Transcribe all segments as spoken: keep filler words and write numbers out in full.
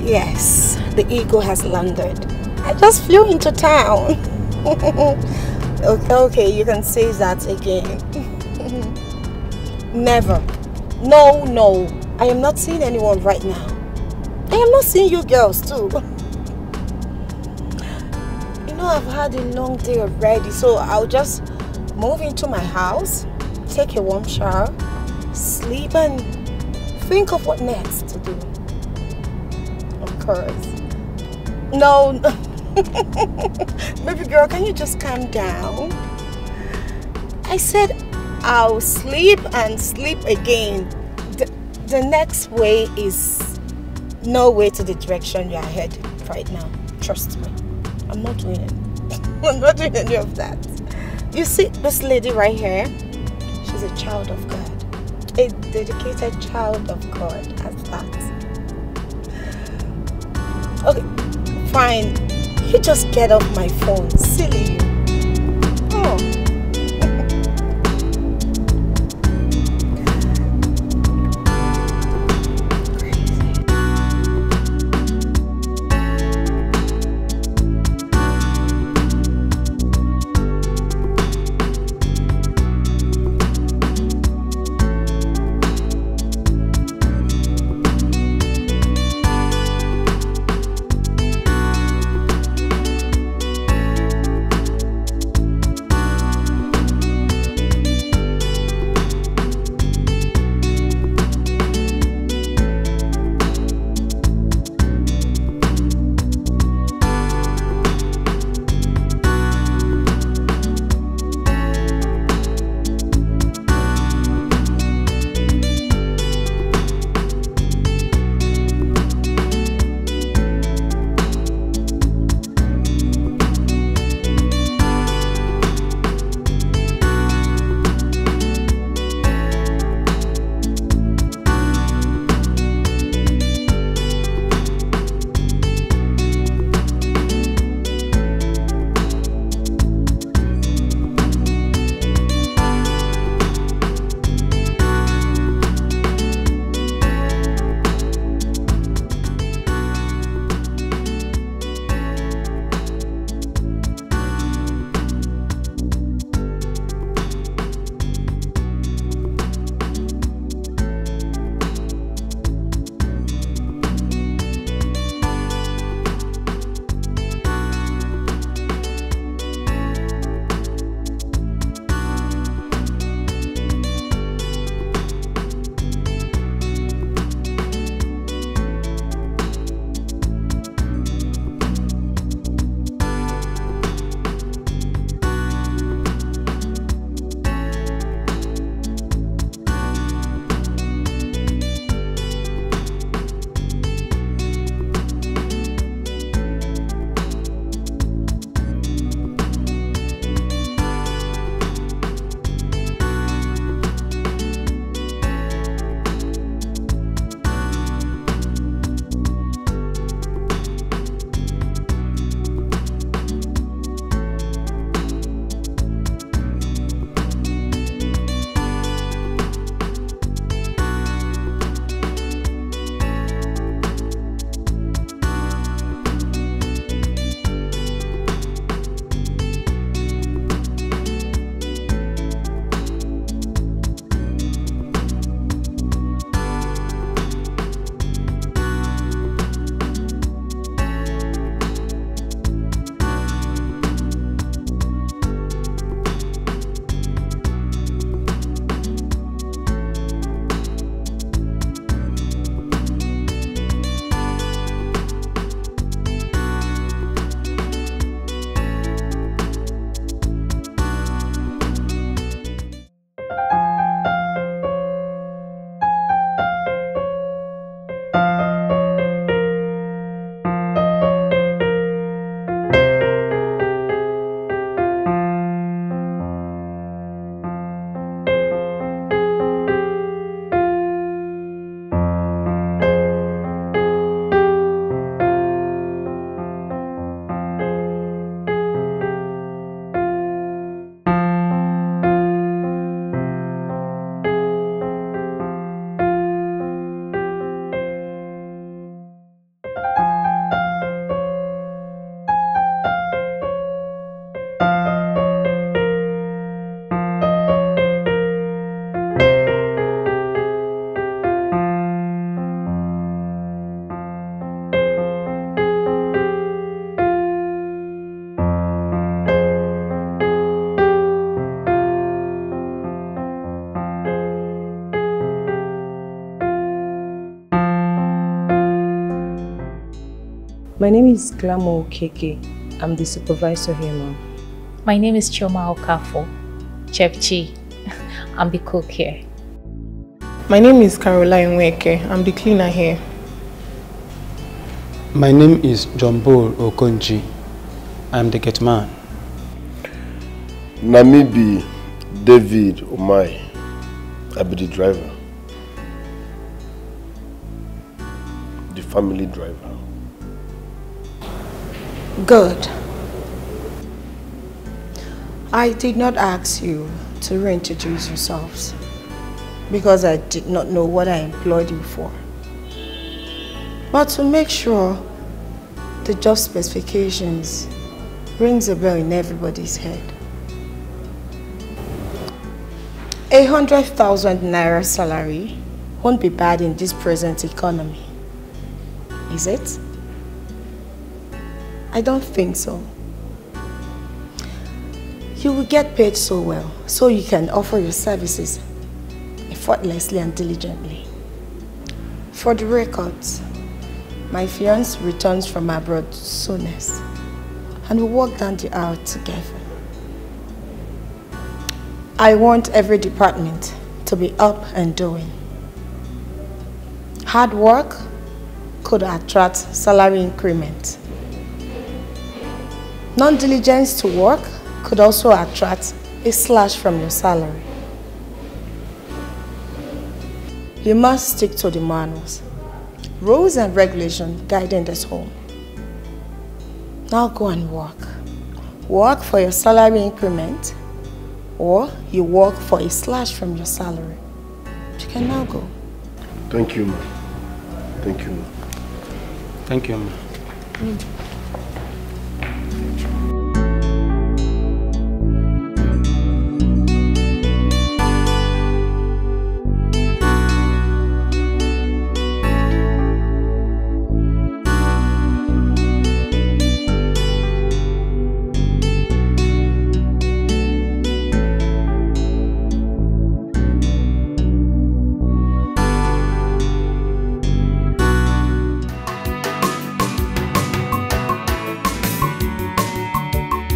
Yes, the eagle has landed. I just flew into town. Okay, okay, you can say that again. Never. No, no. I am not seeing anyone right now. I am not seeing you girls too. You know, I've had a long day already, so I'll just move into my house, take a warm shower, sleep, and think of what next to do. Of course. No, baby girl, can you just calm down? I said I'll sleep and sleep again. The, the next way is no way to the direction you are heading right now. Trust me. I'm not doing it. I'm not doing any of that. You see this lady right here? She's a child of God. A dedicated child of God at that. Okay, fine. You just get off my phone. Silly you. Oh. My name is Glamo Okeke. I'm the supervisor here, ma'am. My name is Chioma Okafo, Chef Chi. I'm the cook here. My name is Caroline Weke. I'm the cleaner here. My name is John Paul Okonji. I'm the gate man. Na me be David Omai. I be the driver. The family driver. Good. I did not ask you to reintroduce yourselves because I did not know what I employed you for. But to make sure the job specifications rings a bell in everybody's head. A hundred thousand naira salary won't be bad in this present economy, is it? I don't think so. You will get paid so well, so you can offer your services effortlessly and diligently. For the record, my fiance returns from abroad soonest, and we walk down the aisle together. I want every department to be up and doing. Hard work could attract salary increment. Non-diligence to work could also attract a slash from your salary. You must stick to the manuals, rules and regulations guiding this home. Now go and work. Work for your salary increment, or you work for a slash from your salary. You can now go. Thank you, ma. Thank you, ma. Thank you, ma.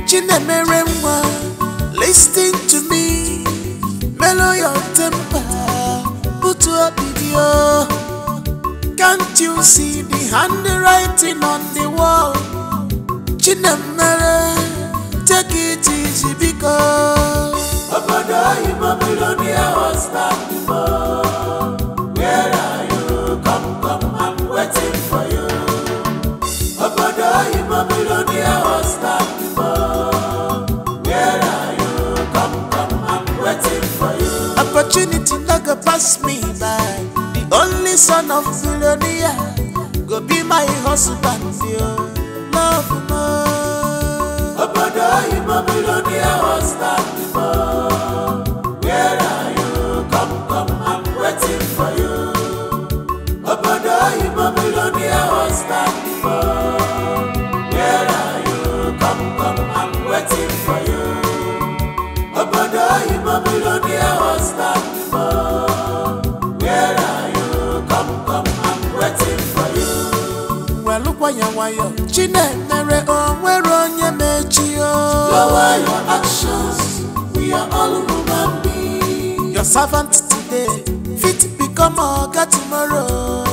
Chinemere nwa, listen to me. Mellow your temper, put up video. Can't you see the handwriting on the wall? Chinemere, take it easy because obodo oyibo billionaire husband before. Where are you? Come, come, I'm waiting for you. Obodo oyibo billionaire husband before. Where are you? Come, come, I'm waiting for you. Opportunity no go pass me by. The only son of billionaire go be my husband, yo. Love more. Obodo oyibo billionaire husband before. Where are you? Come, come, I'm waiting for you. Obodo oyibo billionaire husband before. Where are you? Come, come, I'm waiting for you. Obodo oyibo billionaire husband before. Where are you? Come, come, I'm waiting for you. Welụkwa ya nwayọ, Chinemere o nwere onye mechi o. Lower your actions, we are all human beings. Your servant today fit become oga tomorrow.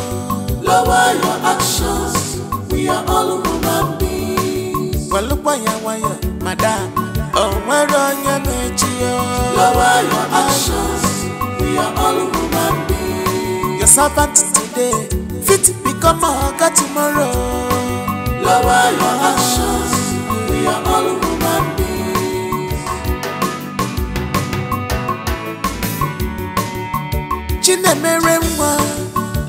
Lower your actions, we are all human beings. Welụkwa ya nwayọ, madam, o nwere onye mechi o. Lower your actions, we are all human beings. Your servant today fit become oga tomorrow. Lower your actions, we are all human beings. Chinemere nwa,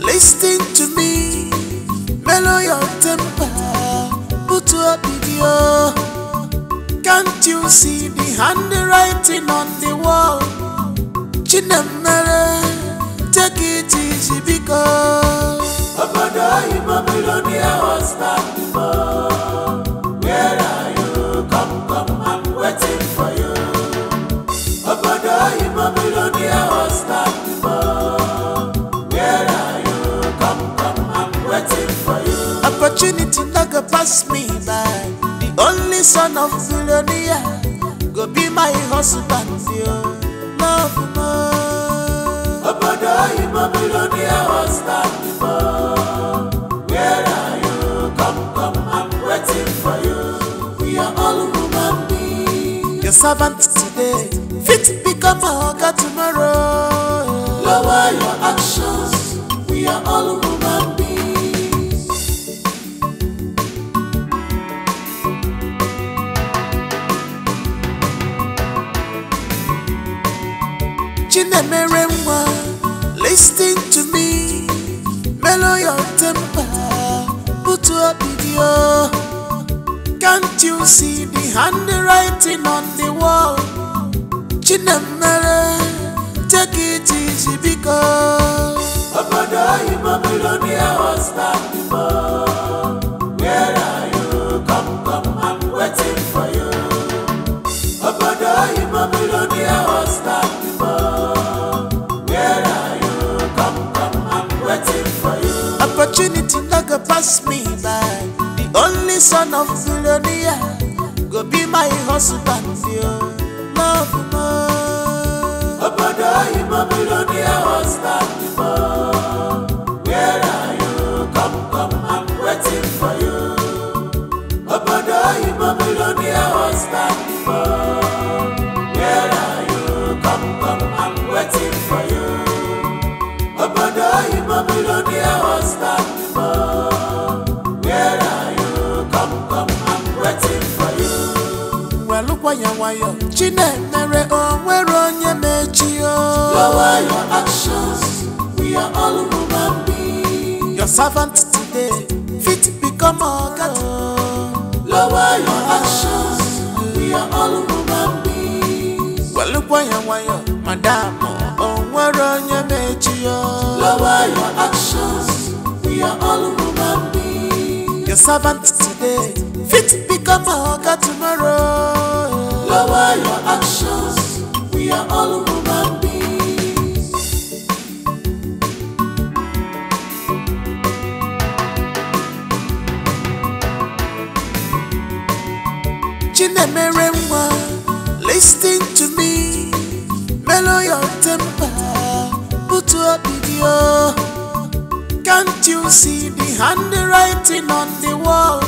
listen to me. Mellow your temper, put up video. Can't you see the handwriting on the wall? Chinemere, take it easy because obodo oyibo billionaire husband before. Where are you? Come, come, I'm waiting for you. Obodo oyibo billionaire husband before. Where are you? Come, come, I'm waiting for you. Opportunity no go pass Only son of billionaire go be my husband, yo. Love more. Obodo oyibo billionaire husband, oh. Where are you? Come, come, I'm waiting for you. We are all human beings. Your servant today fit become a oga tomorrow. Lower your actions. We are all human beings. Chinemere nwa, listen to me. Mellow your temper, put up with you. Can't you see the handwriting on the wall? Chinemere, take it easy because obodo oyibo billionaire husband, oh. Where are you? Come, come, I'm waiting for you. Obodo oyibo billionaire husband, oh. Where are you? Come, come, I'm waiting for you. Opportunity no go pass me by. The only son of billionaire go be my husband, yo. Love more. Obodo oyibo billionaire husband, oh. Where are you? Come, come, I'm waiting for you. Obodo oyibo billionaire husband, oh. Where are you? Come, come, I'm waiting for you. Obodo oyibo billionaire husband, oh. Where are you? Come, come, I'm waiting for you. Well, look why you, why you. Chinemere, oh, where on your mechi, oh. Lower your actions. We are all human beings. Your servant today fit become a god. Lower your actions. We are all human beings. Well, look why you, why you, madam, oh, where on your mechi, oh. Lower your actions. We are all human beings. Your servant today fit become a oga tomorrow. Lower your actions. We are all human beings. Chinemere nwa, listen to me. Mellow your temper, put up with you. Can't you see the handwriting on the wall?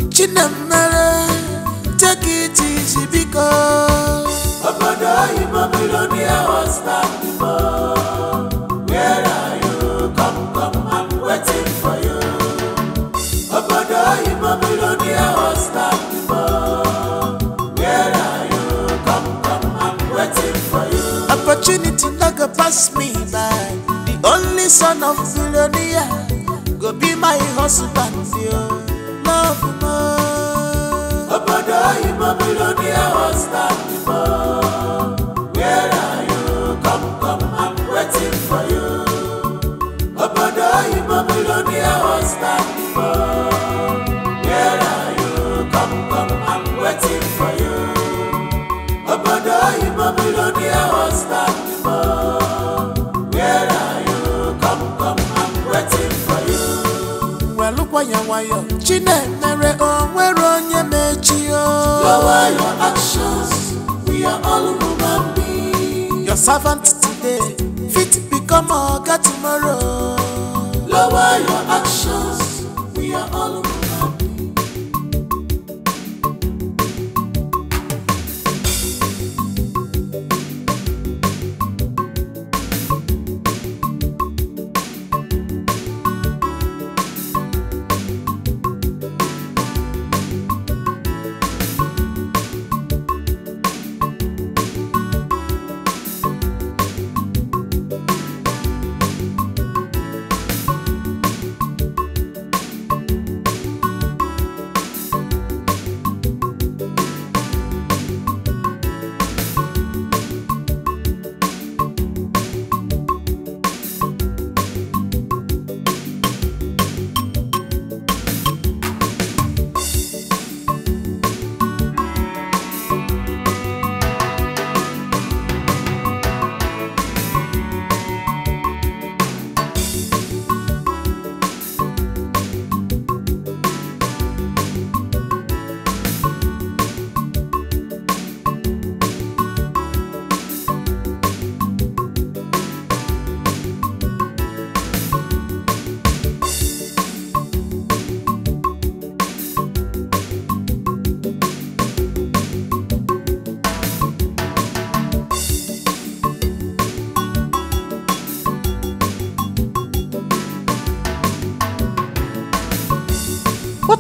Chinemere, take it easy because obodo oyibo billionaire husband, oh. Where are you? Come, come, I'm waiting for you. Obodo oyibo billionaire husband, oh. Where are you? Come, come, I'm waiting for you. Opportunity no go pass me by. The only son of billionaire go be my husband, yo. Love more. Obodo oyibo billionaire husband, oh. Where are you? Come, come, I'm waiting for you. Obodo oyibo billionaire husband, oh. Where are you? Come, come, I'm waiting for you. Obodo oyibo billionaire husband, oh. Where are you? Come, come, I'm waiting for you. Well, look why you, why you. Chinemere, oh, where on your mechi, oh. Lower your actions. We are all human beings. Your servant today fit become a oga tomorrow. Lower your actions. We are all human beings.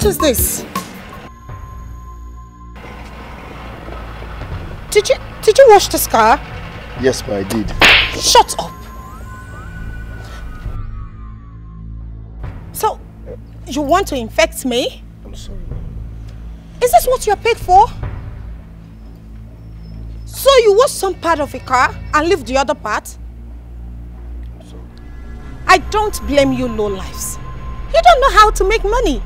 What is this? Did you did you wash this car? Yes, ma, I did. Shut up. So, you want to infect me? I'm sorry, ma. Is this what you're paid for? So you wash some part of a car and leave the other part? I'm sorry. I don't blame you low lives. You don't know how to make money.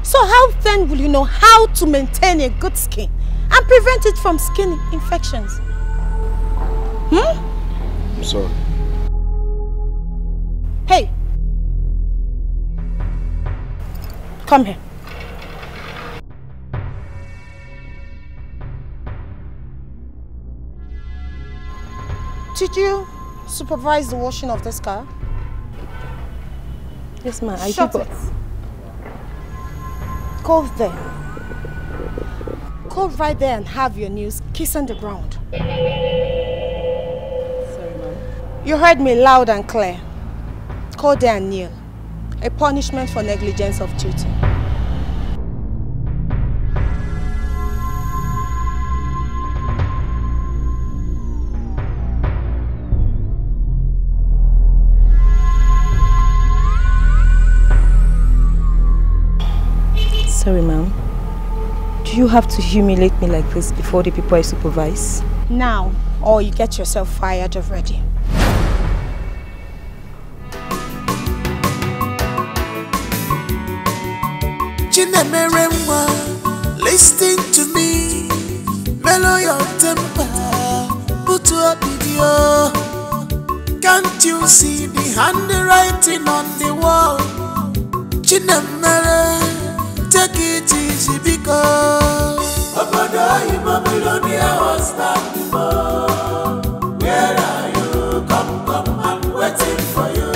So how then will you know how to maintain a good skin and prevent it from skin infections? Hmm? I'm sorry. Hey. Come here. Did you supervise the washing of this car? Yes, ma. I Shut did. It. Go there. Go right there and have your knees kissing the ground. Sorry, ma'am. You heard me loud and clear. Go there and kneel. A punishment for negligence of duty. Sorry, ma'am. Do you have to humiliate me like this before the people I supervise? Now, or you get yourself fired already. Chinemere nwa, listen to me. Mellow your temper, put your video. Can't you see the handwriting on the wall? Chinemere, take it easy because obodo oyibo billionaire husband, oh, where are you? Come, come, I'm waiting for you.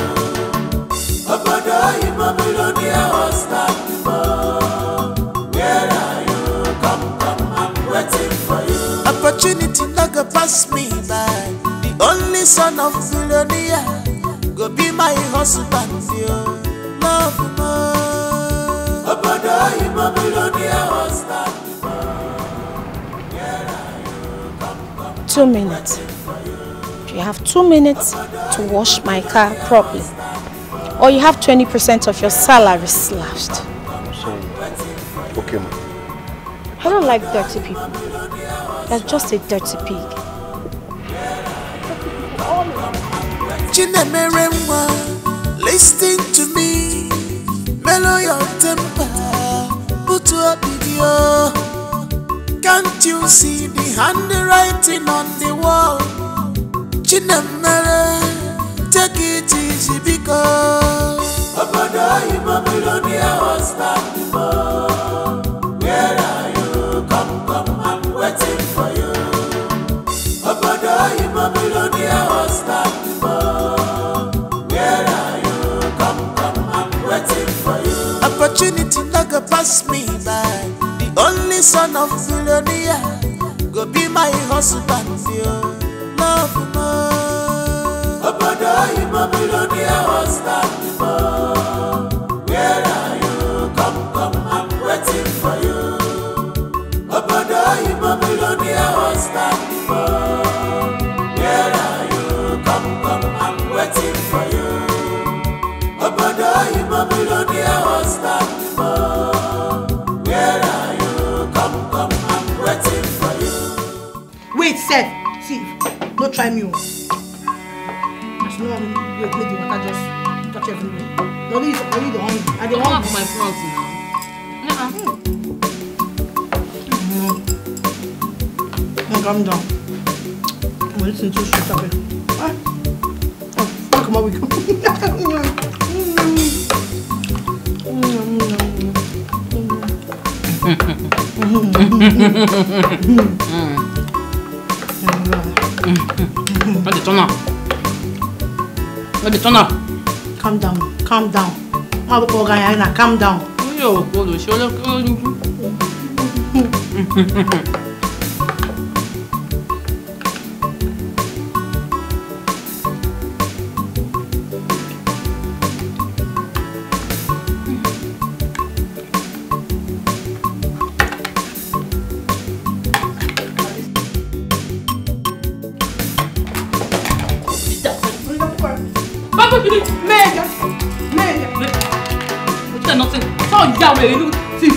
Obodo oyibo billionaire husband, oh, where are you? Come, come, I'm waiting for you. Opportunity no go pass me by. The only son of billionaire go be my husband, yo. Love more. Obodo oyibo billionaire husband. Two minutes. You have two minutes to wash my car properly, or you have twenty percent of your salary slashed. I'm sorry. Okay, ma. I don't like dirty people. You're just a dirty pig. Chinemere nwa, listen to me. Mellow your temper, put your video. Can't you see the handwriting on the wall? Chinemere, take it easy because obodo oyibo billionaire husband, oh, where are you? Come, come, I'm waiting for you. Obodo oyibo billionaire husband, oh, where are you? Come, come, I'm waiting for you. Opportunity no go pass me by. The only son of billionaire go be my husband, yo. Love more. Obodo oyibo billionaire husband, oh, where are you? Come, come, I'm waiting for you. Obodo oyibo billionaire husband, oh, where are you? Come, come, I'm waiting for you. Obodo oyibo billionaire husband, oh, where are you? Come, come, I'm waiting for you. Wait, sef. See, no try me, oh. As you know, wait, make the water just touch everywhere. Nobody is, nobody is hungry. I dey hungry. Come out for my front now. Uh-uh. Mm. No, calm down. Oh, this thing too sweet, abeg. Ah. Oh, come on, we go. No dey turn am. No dey turn am. Calm down, calm down. Ma bo ko ga ya na, calm down. Yo, ko lo sho lo ko. Hey, you see,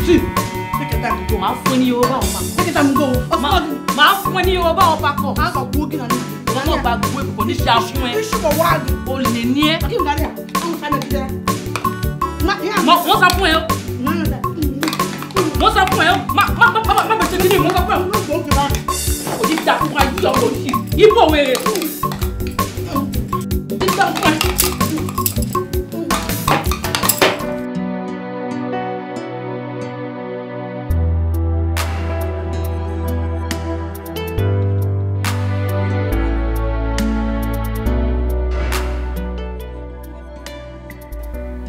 see. Take your time go. Màá fún ẹ ní Yorùbá ọ̀pá. Take your time go. Of course. Màá fún ẹ ní Yorùbá ọ̀pá kan. Màá kàn kú kí nàní. Wọ́n náà bá gbogbo èkó ní ṣe àfún ẹ. Iṣu kò wá àgbẹ̀. O lè ní ẹ. Kí n darí à? Àwọn sábẹ́ ti dẹ́. Wọ́n sọ fún ẹ o. Wọ́n sọ fún ẹ o. Má má má má má bẹ̀ ṣe kí ni wọ́n sọ fún ẹ o. Kò ní dà fún wa yí ọ̀rọ̀ yìí. Ibo wèrè. Kò ní dà fún ẹ.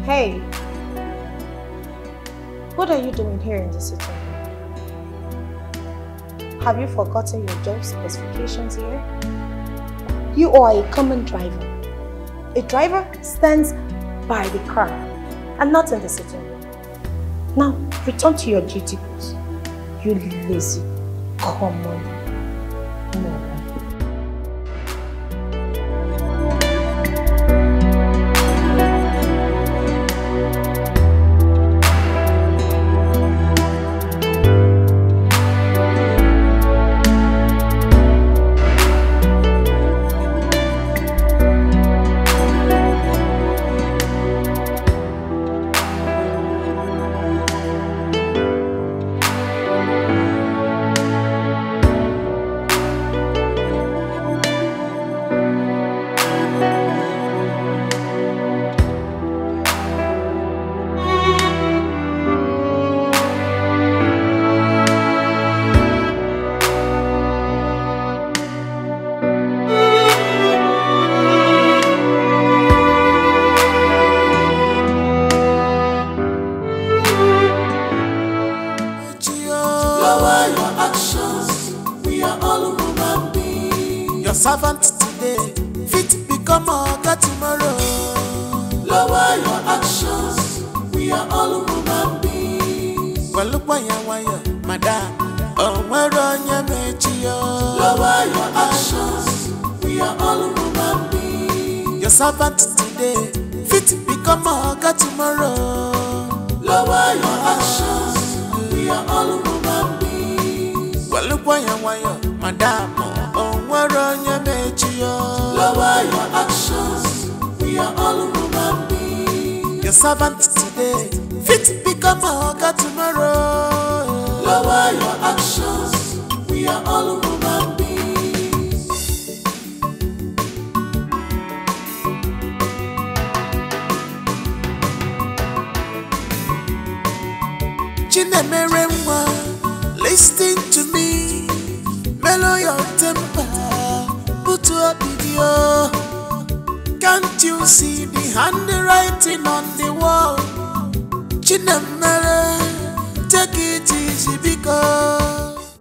Hey, what are you doing here in the sitting room? Have you forgotten your job specifications here? You are a common driver. A driver stands by the car and not in the sitting room. Now, return to your duty post. You lazy, common moron. Lower your actions. We are all human beings. Your servant today fit become oga tomorrow. Lower your actions. We are all human beings. Well, look why you why you, madam. Oh, where on your Lower your actions. We are all human beings. Your servant today fit become oga tomorrow. Lower your actions. We are all human beings. Well, look why you why you, madam. Oh, where on your Lower your actions. We are all human beings. Your servant today fit become oga tomorrow. Lower your actions. We are all human beings. Chinemere nwa, listen to me. Mellow your temper, put up with you. Can't you see the handwriting on the wall? Chinemere, take it easy because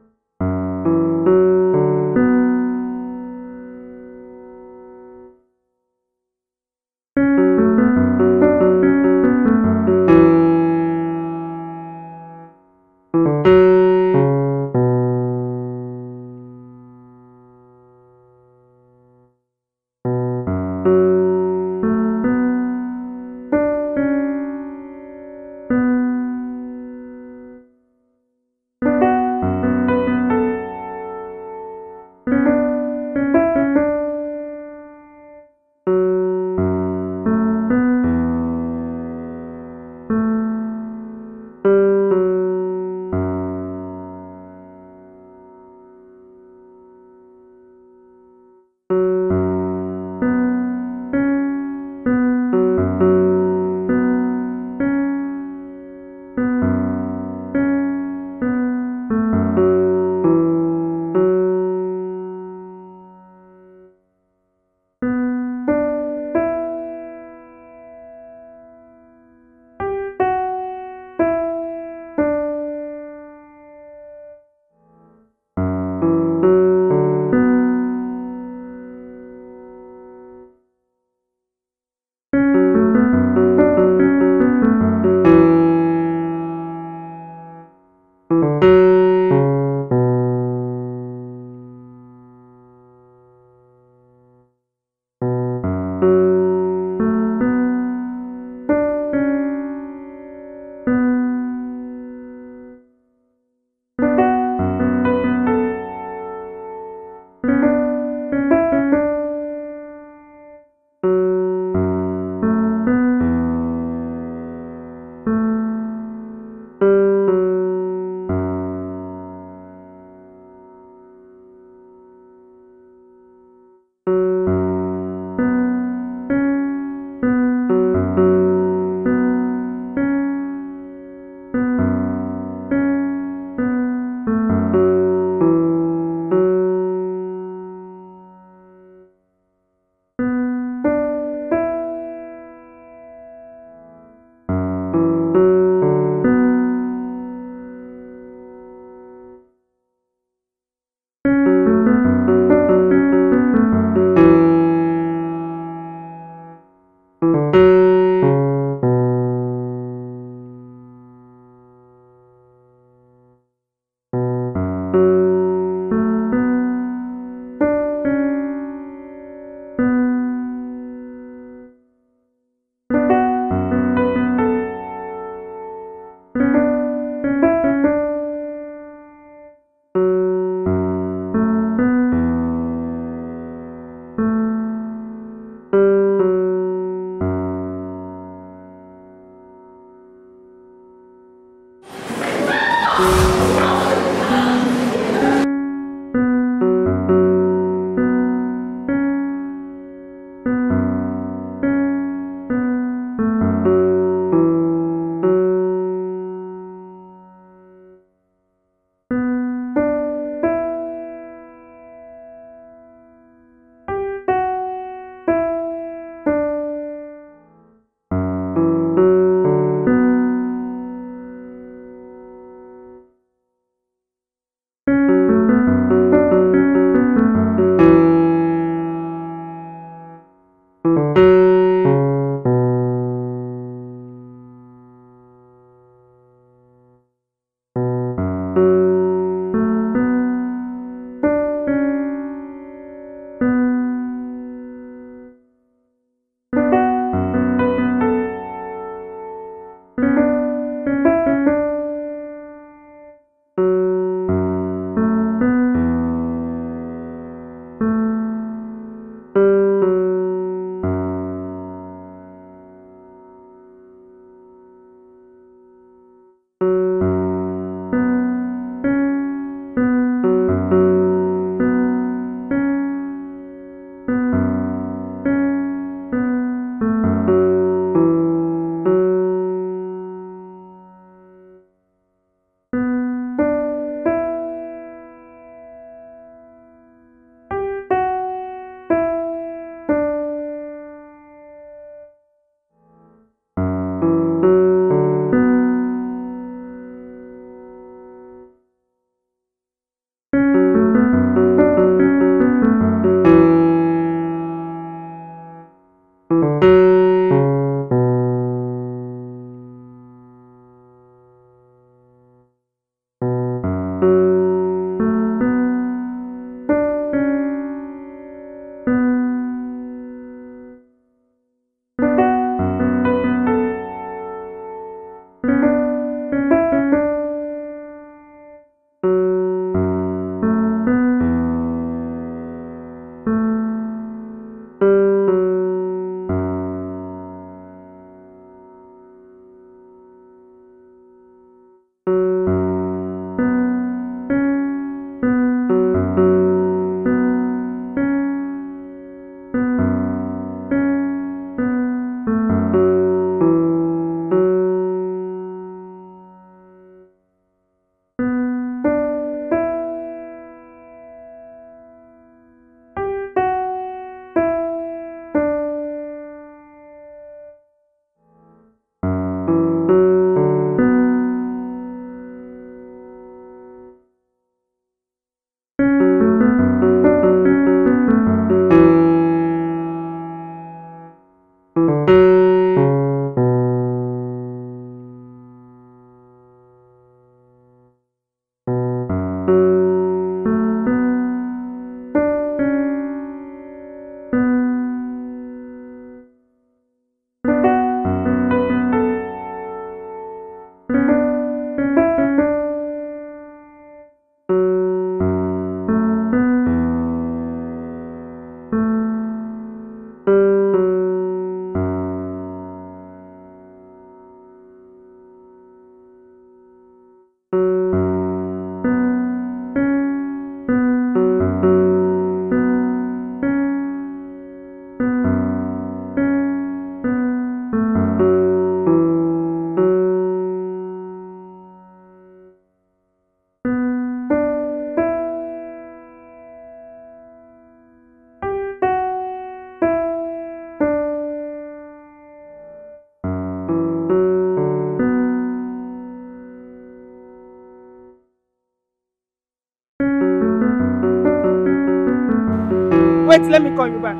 Wait, let me call you back.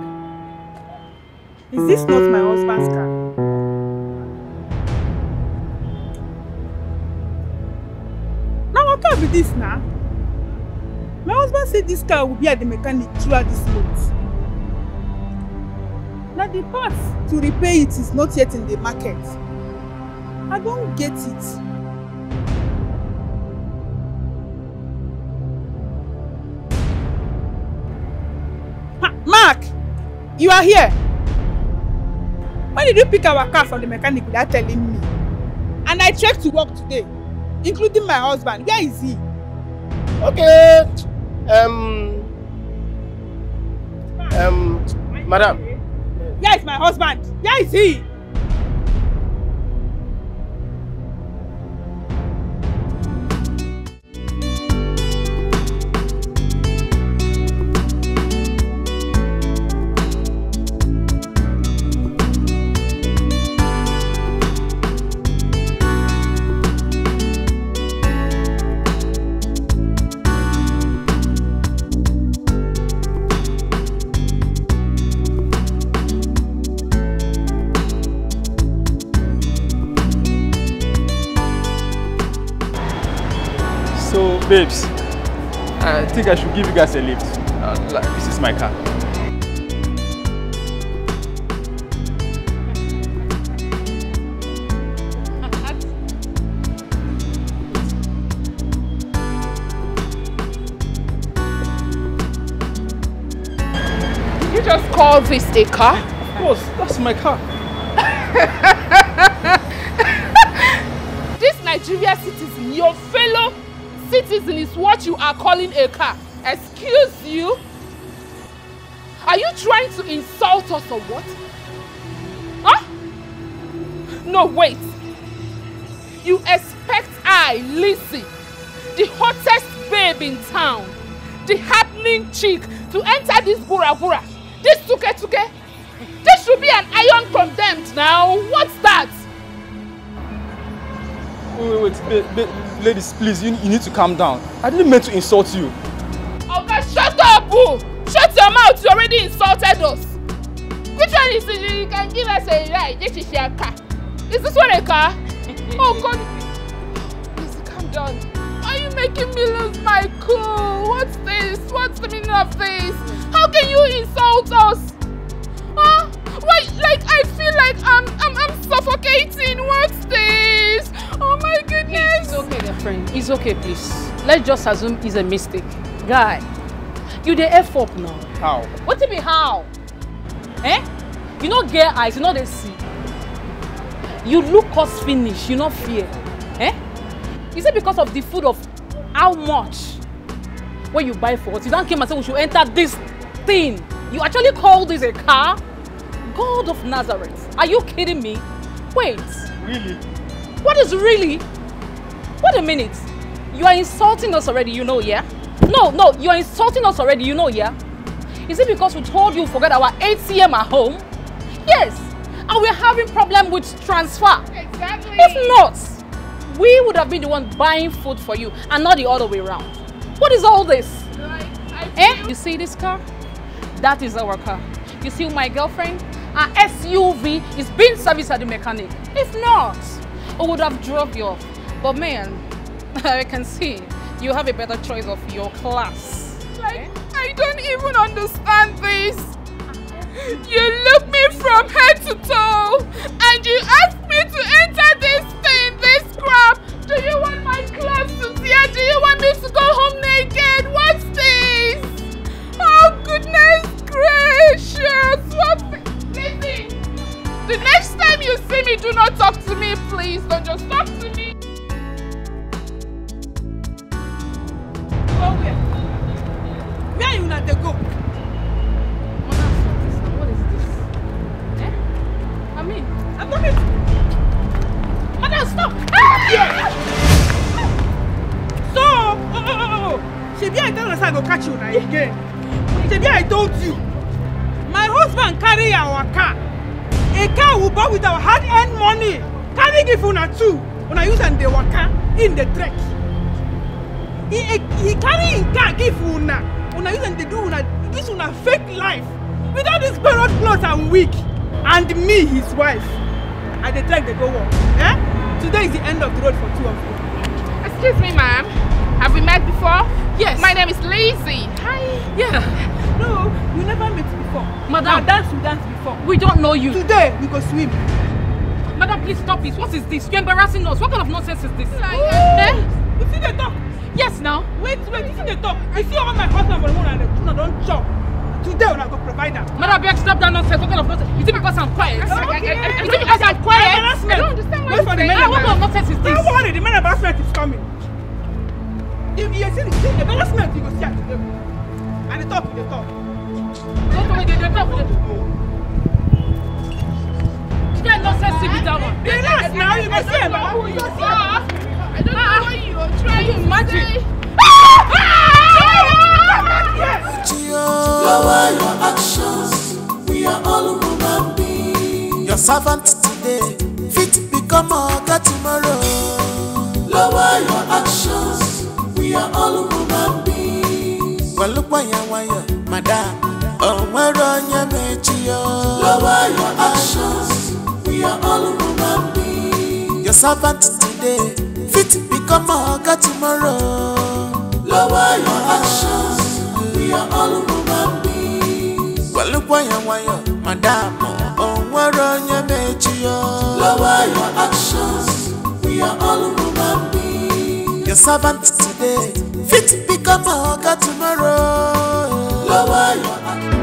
Is this not my husband's car? Now what car be this now? My husband said this car will be at the mechanic throughout this month. Now the parts to repair it is not yet in the market. I don't get it. Ha, Mark, you are here. When did you pick our car from the mechanic without telling me? And I trekked to work today, including my husband. Where is he? Okay. Um. Um. Madam. Where is my husband? Where is he? So, babes, I think I should give you guys a lift. Uh, like, this is my car. Did you just call this a car? Of course, that's my car. This Nigeria citizen, your fellow citizen, is what you are calling a car. Excuse you? Are you trying to insult us or what? Huh? No, wait. You expect I, Lizzie, the hottest babe in town, the happening chick, to enter this bura bura, this tuke tuke? This should be an iron condemned now. What's that? Wait, wait, wait. Ba- ba- ladies, please, you, you need to calm down. I didn't mean to insult you. Oga, shut up! Oh! Shut your mouth! You already insulted us. Which one is it? You can give us a ride? This is your car. Is this one a car? Oh God! Please calm down. Are you making me lose my cool? What's this? What's the meaning of this? How can you insult us? Huh? Why? Like, I feel like I'm, I'm, I'm suffocating. What's this? Oh my goodness. It's okay, dear friend. It's okay, please. Let's just assume it's a mistake. Guy, you dey F up now. How? What do you mean, how? Eh? You no get eyes, you no dey see. You look us finish, you no fear. Eh? Is it because of the food of how much when you buy for us? You don't came and say we should enter this thing. You actually call this a car? God of Nazareth, are you kidding me? Wait. Really? What is really? What a minute. You are insulting us already, you know, yeah? No, no, you are insulting us already, you know, yeah? Is it because we told you forget our A T M at home? Yes, and we're having problem with transfer. Exactly. If not, we would have been the one buying food for you and not the other way around. What is all this? Like, I Eh? You see this car? That is our car. You see my girlfriend? Our S U V is being serviced at the mechanic. If not, we would have drove you off. But man, I can see you have a better choice of your class. Like, I don't even understand this. You look me from head to toe and you ask me to enter this thing, this crap. Do you want my clothes to tear? Do you want me to go home naked? What's this? Oh, goodness gracious. What? Listen, the next time you see me, do not talk to me, please. Don't just talk to me. Go where? Where you na dey go? Madam, stop this now. What is this? Eh? I mean, I'm not going to. Madam, stop! Yeah. So, oh, oh, oh, oh. Shebi I tell you say I go catch you now again. Shebi I told you. My husband carry our car. A car we bought with our hard-earned money. Carry give una too. Una use am dey waka, in the trek. He, he, he carry him car give una. Una use am dey do una, use una fake life. With all this borrowed clothes and wig. And me, his wife, I dey trek dey go work. Eh? Today is the end of the road for two of you. Excuse me, ma'am. Have we met before? Yes. My name is Lizzie. Hi. Yeah. No, we never met before. Madam. Now dance, we dance before. We don't know you. Today, we go swim. Madam, please stop this. What is this? You're embarrassing us. What kind of nonsense is this? Eh? You see the talk? Yes, now. Wait, wait, you see the talk? You see all my husband for the one and the children don't chop. Today, una go provide am. Madam, beg, stop that nonsense. What kind of nonsense? Is it because I'm quiet? Okay. Is it because I'm quiet? Embarrassment. I don't understand what you're saying. Wait for the men. Ah, what kind of nonsense is this? Don't worry, the men embarrassment is coming. If you see the embarrassment, you go see am today. And the talk, the talk. Don't worry, the talk. You get nonsense with that one. Relax now, you go see embarrassment. I don't know what you are trying to imagine. Lower your actions. We are all human beings. Your servant today fit become oga tomorrow. Lower your actions. We are all human beings. Well, look why you, madam. Oh, where on your mechi? Lower your actions. We are all human beings. Your servant today fit become oga tomorrow. Lower your actions. We are all human beings. Well, look why you, madam. Oh, where on your mechi? Lower your actions. We are all human beings. Your servant today fit become oga tomorrow. Lower your actions.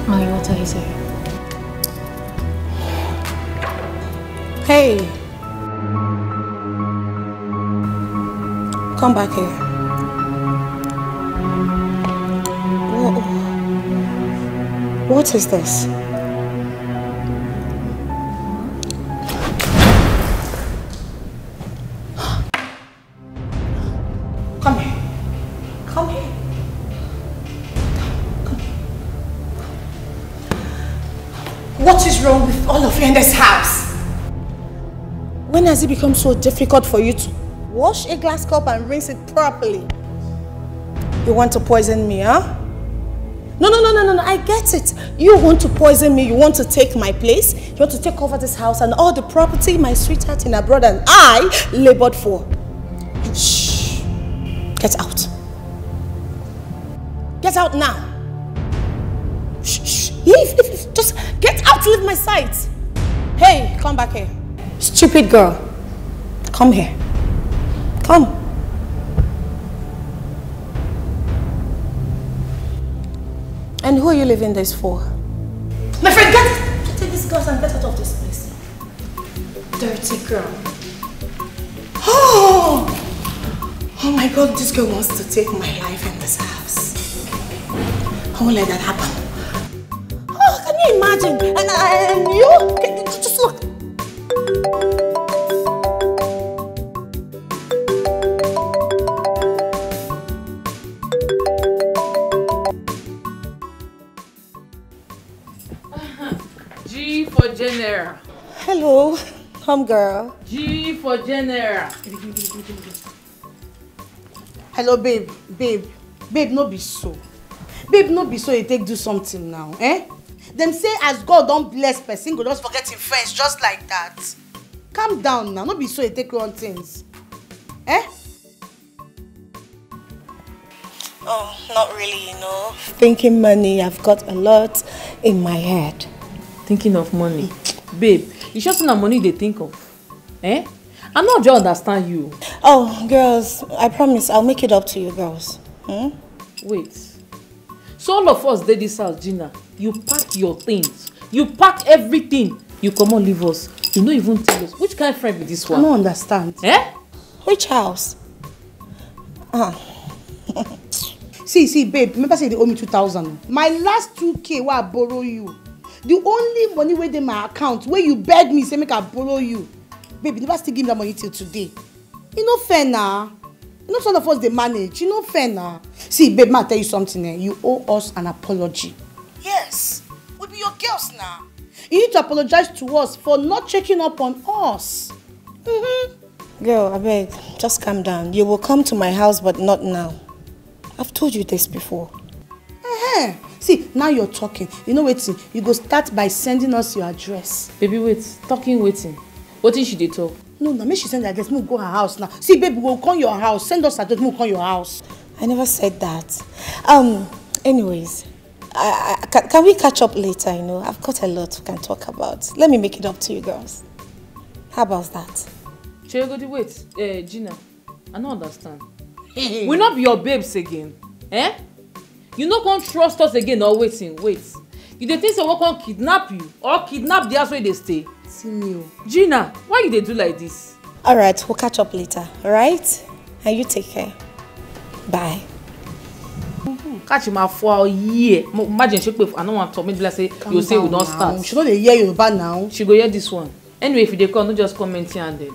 My water is here. Hey! Come back here. Wha- What is this? Come here. Come here. Come here. wrong with all of you in this house? When has it become so difficult for you to wash a glass cup and rinse it properly? You want to poison me, huh? No, no, no, no, no, no. I get it. You want to poison me. You want to take my place. You want to take over this house and all the property my sweetheart in abroad and I labored for. Shh. Get out. Get out now. Shh, shh. Leave, leave, leave. Just get out, leave my sight. Hey, come back here. Stupid girl. Come here. Come. And who are you leaving this for? My friend, get, take these girls and get out of this place. Dirty girl. Oh! Oh my God, this girl wants to take my life in this house. I won't let that happen. Oh, can you imagine? And, and you? Can you just look. G for general. Hello, come girl. G for general. Hello, babe, babe, babe, no be so. Babe, no be so you take do something now, eh? Dem say as God don bless person, go just forget him friends just like that. Calm down now, no be so you take run things. Eh? Oh, not really, you know. Thinking money, I've got a lot in my head. Thinking of money. Babe, you sure say na money you dey think of? Eh? I no just understand you. Oh, girls, I promise I'll make it up to you girls. Hmm? Wait. So all of us dey this house, Gina. You pack your things. You pack everything. You comot leave us. You no even tell us. Which kind friend be this I one? No understand. Eh? Which house? Ah, See, see, babe, remember say you dey owe me two thousand. My last two K wey I borrow you, the only money wey dey my account wey you beg me say make I borrow you, babe, you never still give me that money till today. E no fair na. E no be all of us dey manage. E no fair na. See, babe, ma tell you something, eh? You owe us an apology. Yes, we be your girls na. You need to apologize to us for not checking up on us. Mm-hmm. Girl, I beg, just calm down. You will come to my house, but not now. I've told you this before. Eh, see, now you're talking. You know wetin? You go start by sending us your address. Baby, wait. Talking waiting. Wetin she dey talk? No, na make she send the address. Make we go her house now. See, babe, we go come your house. Send us address. Make we come your house. I never said that. Um, anyways, I, I, can, can we catch up later? You know, I've got a lot we can talk about. Let me make it up to you girls. How about that? Chegodi, wait. Eh, Gina, I no understand. We no be your babes again. Eh? You no come trust us again or wetin? Wait. You dey think say we come kidnap you or kidnap the house wey you dey stay? See me o. Gina, why you dey do like this? All right, we'll catch up later, all right? And you take care. Bye. Catch him out for a year. Mo- Imagine she pay for, I no want to make like say you say we don start. She no dey hear Yoruba now. She go hear this one. Anyway, if you dey come, no just comment here and there.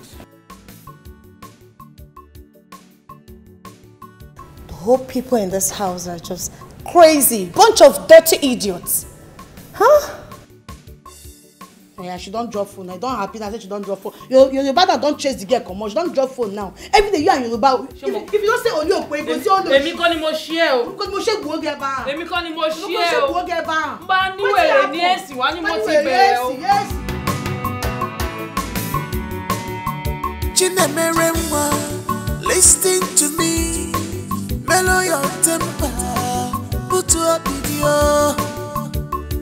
The whole people in this house are just crazy. Bunch of dirty idiots. Huh? Yeah, she don drop phone. I don happy now say she don drop phone. Your your your brother don chase the girl comot. She don drop phone now. Every day you and Yoruba. If, if you don say Oli Okwe, you go say Oli. Èmi kọ́ ni mo ṣe é o. Because mo ṣe gbòó gẹ̀ bá. Èmi kọ́ ni mo Because ṣe mo é ṣe o. Gbòó gẹ̀ bá. N bá níwèrè ní ẹ̀sìn wá ni mo ti bẹ̀rẹ̀ o. Yes. Chinemere nwa, listen to me. Mellow your temper, put up video.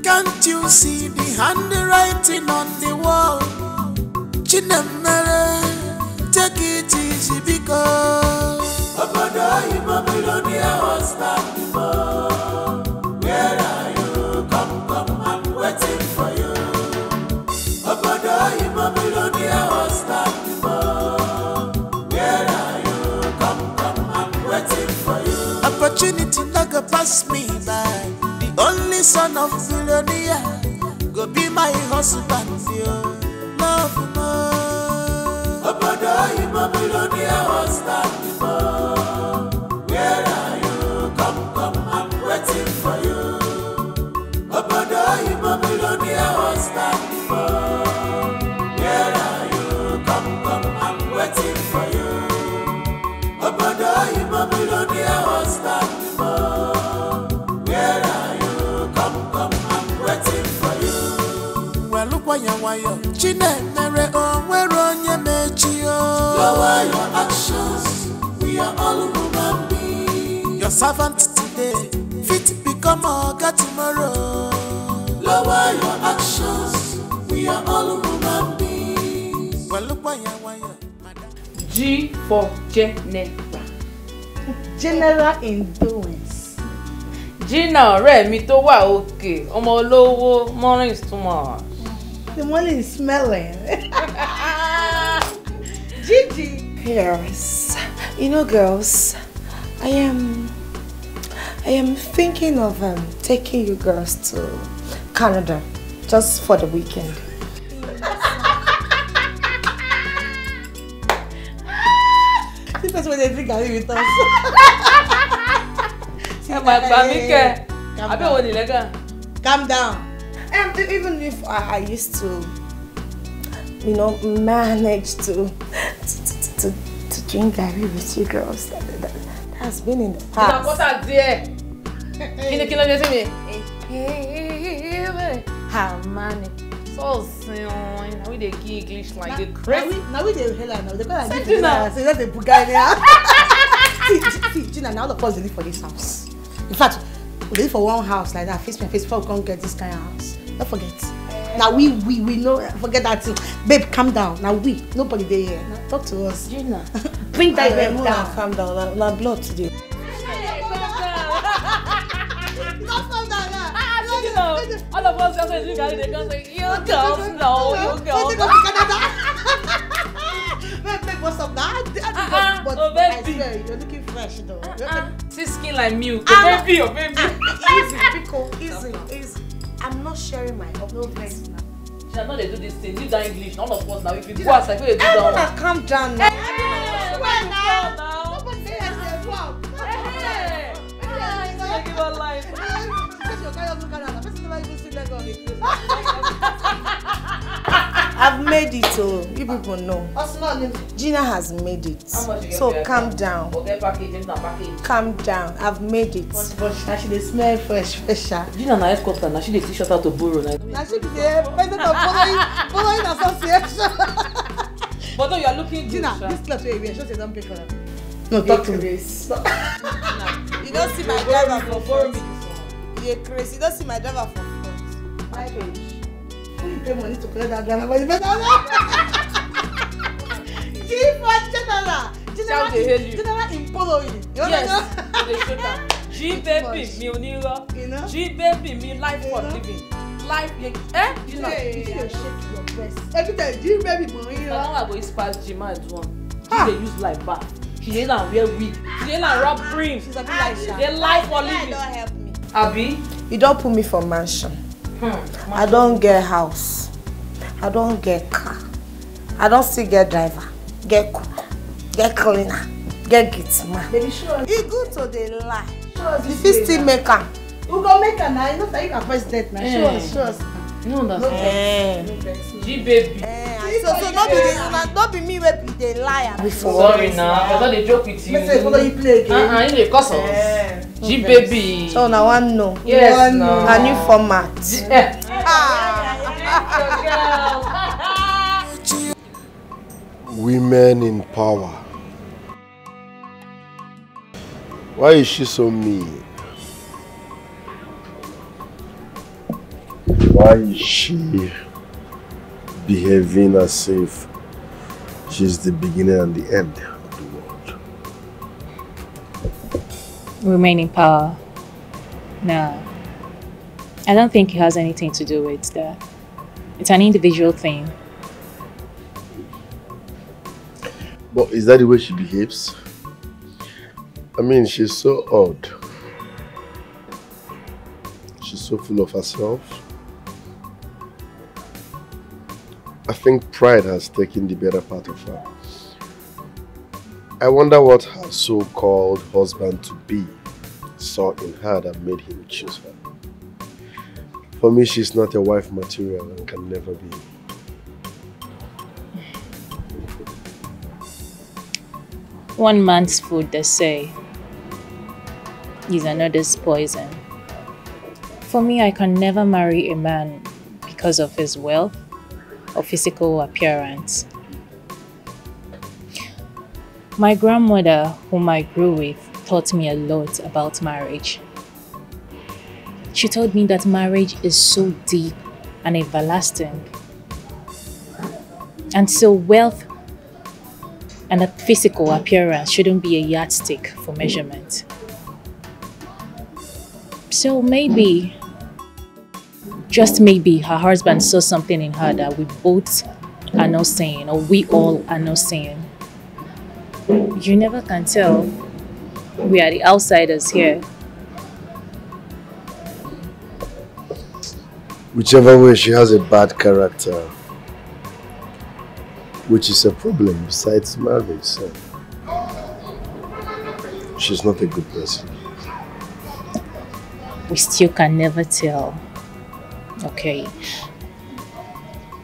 Can't you see the handwriting on the wall? Chinemere, take it easy because obodo oyibo bụrụ ndị ahụ stand for. Where are you? Come, come, I'm waiting for you. Obodo oyibo bụrụ ndị ahụ stand for. Where are you? Come, come, I'm waiting for you. Opportunity no go pass me by. The only son of billionaire go be my husband, yo. Love more. Obodo oyibo bụrụ ndị ahụ stand for. Where are you? Come, come, I'm waiting for you. Obodo oyibo bụrụ ndị ahụ stand Chinemere o nwere onye mechi o. Lower your actions, we are all human beings. Your servant today fit become oga tomorrow. Lower your actions, we are all human beings. Well, look why you, why you. G for General. General in doings. Gina, ọ̀rẹ́ mi tó wà òkè, ọmọ olówó, morning is too much. The morning is smelling. Gigi. Yes. You know, girls, I am, I am thinking of, um, taking you girls to Canada just for the weekend. See person wey dey drink garri with us. See, ẹ máa gbà mí kẹ́. Calm down. Àbí èwo ni lẹ́gàn? Calm down. Um, e- even if I, I used to, you know, manage to to, to, to, to drink garri with you girls, that, that, that's been in the past. Ìdàkọ́tà díẹ̀. Kí ni, kí ló dé sí mi? Harmony. So, na we dey give English like the crazy. Na we dey hell now. They call am Gina. Say that's a buga anyhow. See, see, Gina, now all of us dey live for this house. In fact, we live for one house like that, face my face, before we come get this kind of house. Don't forget. Now we, we, we know, forget that thing. Babe, calm down. Now we, nobody dey here. Now talk to us. Gina, bring that babe down. Calm down. Na, na blood today. All of us just say, "You guys, they come say, you girls, no, you girls." Babe, babe, what's up now? But, oh, baby, I swear, you're looking fresh though. See skin like milk. Oh, baby, oh, baby. Easy, pickle, easy, easy. I'm not sharing my up. No vex now. She no dey do this thing. Leave that English. None of us now. If you go outside, go dey do that one. Calm down now. Hey, I swear now. Nobody dey here say, wow. Hey, hey. Give her life. Person wey you carry us go Canada, person never even see Lagos. I've made it, oh, you people know. Gina has made it. So calm down. Calm down. I've made it. But, but she, she dey smell fresh, fresh, sha. Gina na escort, na she dey teach us how to borrow. Na she be the president of borrowing, borrowing association. But no, you are looking good, Gina, sha. This cloth wey you wear, sure say you don pay for am. No, talk to me. You don see my driver for front. You dey craze. You don see my driver for front. Who you pay money to collect that driver? But you better know. G for General. General dey hail you. General in borrowing. You know? Yes, you dey show that. G baby, mi ò ní rọ. You know? G baby, mi life for living. Life, you, eh? You know, you dey shake your breast. Every time, G baby, mi ò ní rọ. Now I go use pass G man do one. She dey use life back. She dey like wear wig. She dey like rub cream. She's a good life, sha. Dey life for living. Don't help me. Abi? You don put me for mansion. Hmm. I don get house. I don get car. I don still get driver, get cook, get cleaner, get gate man. Baby, sure. E good to dey lie. Sure, you fit still make am. We go make am now. You know say you can first date now. Show us, show us. You no understand. No vex, no vex, no vex. G baby. Eh, so, so no be the, na, no be me wey be the liar. Sorry now, I don dey joke with you. Me say, follow you play again. Uh-uh, you dey cause us. Eh, G baby. So na one no. Yes, no. A new format. Eh. Ah. Women in power. Why is she so mean? Why is she behaving as if she's the beginning and the end of the world? Women in power. No. I don't think it has anything to do with that. It's an individual thing. But is that the way she behaves? I mean, she's so odd. She's so full of herself. I think pride has taken the better part of her. I wonder what her so-called husband-to-be saw in her that made him choose her. For me, she's not a wife material and can never be. One man's food, they say, is another's poison. For me, I can never marry a man because of his wealth. or physical appearance. My grandmother, whom I grew with, taught me a lot about marriage. She told me that marriage is so deep and everlasting. And so wealth and a physical appearance shouldn't be a yardstick for measurement. So maybe, just maybe, her husband saw something in her that we both are not seeing, or we all are not seeing. You never can tell. We are the outsiders here. Whichever way, she has a bad character, which is a problem besides marriage. So. She's not a good person. We still can never tell. Okay.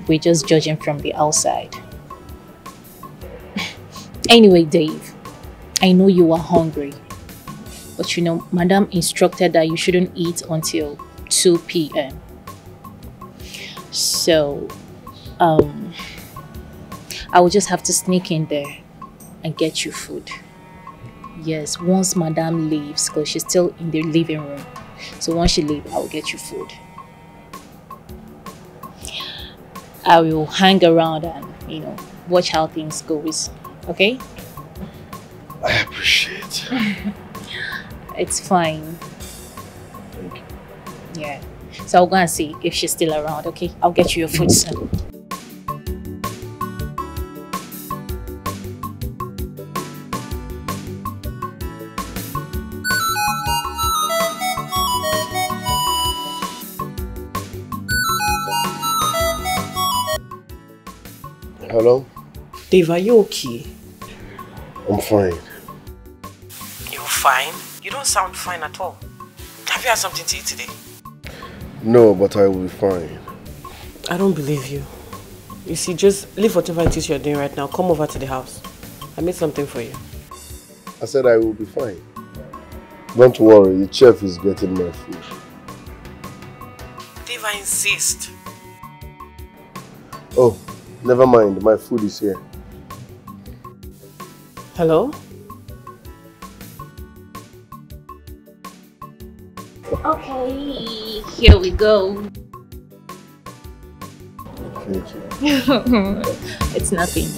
We're just judging from the outside. Anyway, Dave, I know you are hungry. But you know, Madam instructed that you shouldn't eat until two p.m. So, um, I will just have to sneak in there and get you food. Yes, once Madam leaves, because she's still in the living room. So once she leaves, I'll get you food. I will hang around and, you know, watch how things goes. Okay? I appreciate. It's fine. Thank you. Yeah. So I'll go and see if she's still around, okay? I'll get you your food soon. Hello? Dave, are you okay? I'm fine. You're fine? You don't sound fine at all. Have you had something to eat today? No, but I will be fine. I don't believe you. You see, just leave whatever it is you're doing right now. Come over to the house. I made something for you. I said I will be fine. Don't worry, the chef is getting my food. Dave, I insist. Oh, never mind, my food is here. Hello? Okay, here we go. Thank you. It's nothing.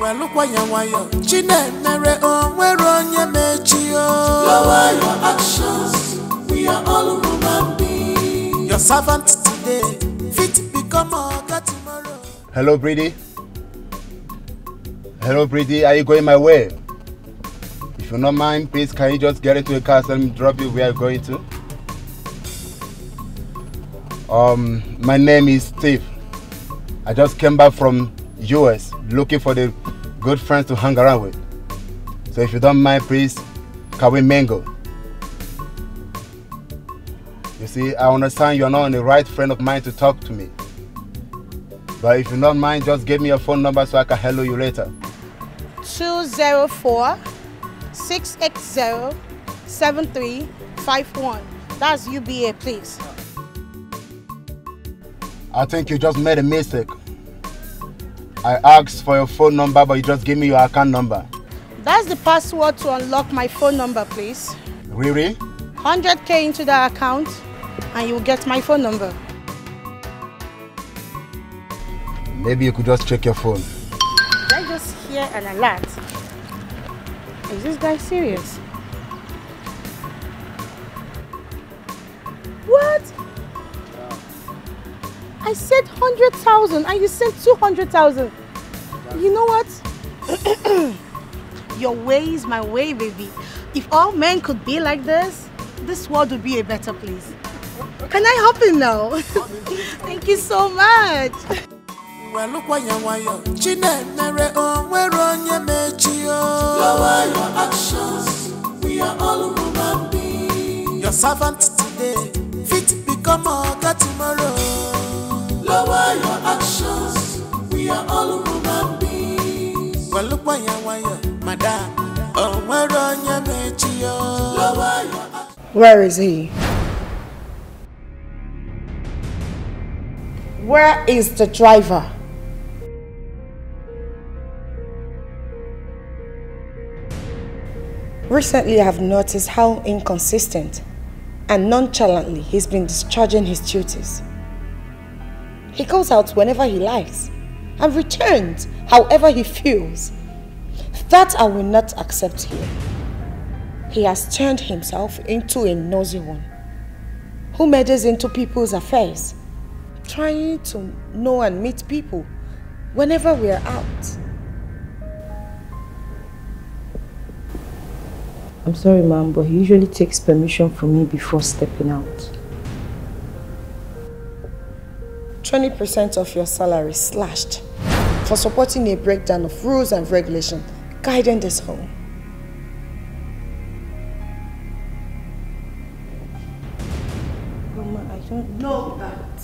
Welụkwa ya nwayọ, chi na-emere o nwere onye mechi o. Lower your actions, we are all human beings. Your servant today fit become oga tomorrow. Hello, Brady. Hello, Brady. Are you going my way? If you don't mind, please, can you just get into a car and let me drop you where you're going to? Um, my name is Steve. I just came back from U S looking for the good friends to hang around with. So if you don't mind, please, can we mingle? You see, I understand you're not the right friend of mine to talk to me. But if you don't mind, just give me your phone number so I can hello you later. Two zero four, six eight zero, seven three five one. That's U B A, please. I think you just made a mistake. I asked for your phone number, but you just give me your account number. That's the password to unlock my phone number, please. Riri? Hundred K into the account and you'll get my phone number. Maybe you could just check your phone. Did I just hear an alert? Is this guy serious? What? I said hundred thousand and you sent two hundred thousand. You know what? Your way is my way, baby. If all men could be like this, this world would be a better place. Can I hop in now? Thank you so much. Welụkwa ya nwayọ, Chinemere o nwere onye mechi o. Lower your actions, we are all human beings. Your servant today fit become oga tomorrow. Lower your actions, we are all human beings. Welụkwa ya nwayọ, madam, o nwere onye mechi o. Lower your actions. Where is he? Where is the driver? Recently, I have noticed how inconsistent and nonchalantly he's been discharging his duties. He goes out whenever he likes and returns however he feels. That I will not accept here. He has turned himself into a nosy one who meddles into people's affairs, trying to know and meet people whenever we are out. I'm sorry, ma'am, but he usually takes permission from me before stepping out. Twenty percent of your salary slashed for supporting a breakdown of rules and regulation guiding this home. Mama, I don't know that.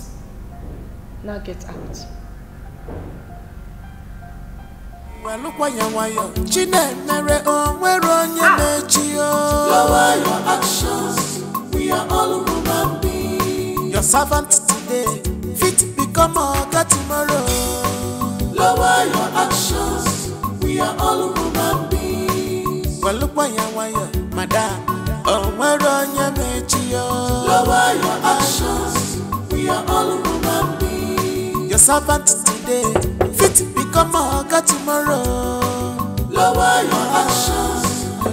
Now get out. Welụkwa ya nwayọ, Chinemere o nwere onye mechi o. Lower your actions, we are all human beings. Your servant today fit become oga tomorrow. Lower your actions, we are all human beings. Welụkwa ya nwayọ, madam, o nwere onye mechi o. Lower your actions, we are all human beings. Your servant today fit become oga tomorrow. Lower your actions,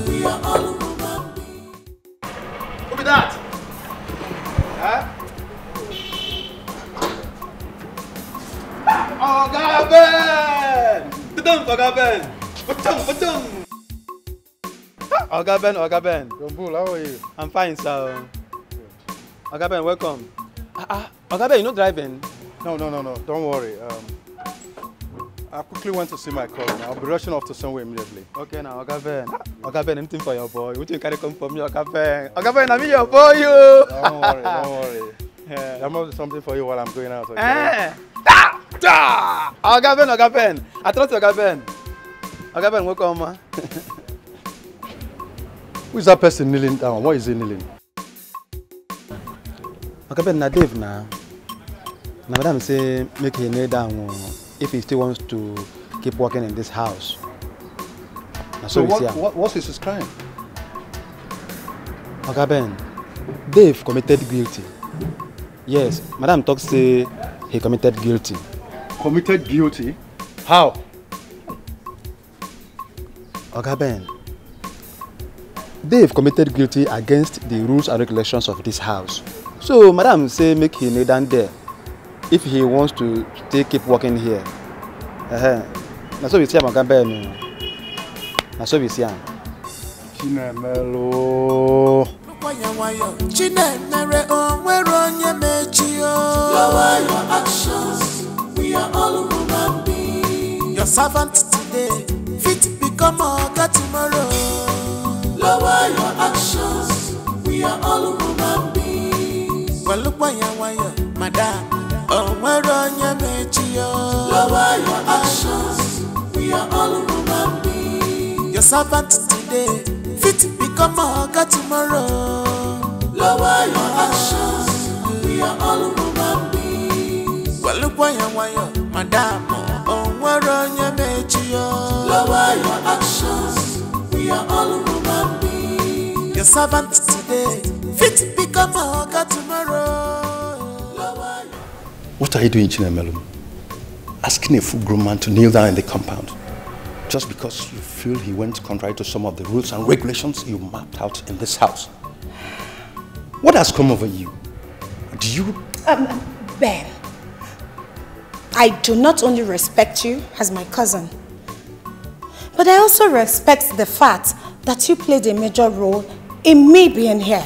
we are all human beings. Who be that? Huh? Oga Ben! Put down, Oga Ben! Put down, put down! Oga Ben, Oga Ben. Don Bull, how are you? I'm fine, sir. Oga Ben, welcome. Ah, ah, Oga Ben, you no driving? No, no, no, no. Don't worry. Um, I quickly went to see my cousin. I'll be rushing off to somewhere immediately. Okay, now, Oga Ben. Ah, Oga Ben, anything for your boy. Wetin you carry come for me, Oga Ben? Oga Ben, na me your boy, you. Don't worry, don't worry. Yeah. There must be something for you while I'm going out, okay? Eh. Da! Da! Oga Ben, Oga Ben. I trust you, Oga Ben. Oga Ben, welcome, ma. Who is that person kneeling down? Why is he kneeling? Oga Ben, na Dave na. Na madam say make he kneel down, oh, if he still wants to keep working in this house. Na so So you what, see am. What, what is his crime? Oga Ben, Dave committed guilty. Yes, madam talk say he committed guilty. Committed guilty? How? Oga Ben, Dave committed guilty against the rules and regulations of this house. So madam say make he kneel down there if he wants to stay keep working here. Uh-huh. Na so we see am, Oga Ben. Na so we see am. Chinemelu. Nwayọ nwayọ, Chinemere o nwere onye mechi o. Lower your actions, we are all human beings. Your servant today fit become oga tomorrow. Lower your actions, we are all human beings. Welụkwa ya nwayọ, madam, o nwere onye mechi o. Lower your actions, we are all human beings. Your servant today fit become oga tomorrow. Lower your actions, we are all human beings. Welụkwa ya nwayọ, madam, o nwere onye mechi o. Lower your actions, we are all human beings. Your servant today fit become oga tomorrow. Lower your What are you doing, Chinemelu? Asking a full grown man to kneel down in the compound. Just because you feel he went contrary to some of the rules and regulations you mapped out in this house. What has come over you? Do you... Um, Ben, I do not only respect you as my cousin, but I also respect the fact that you played a major role in me being here.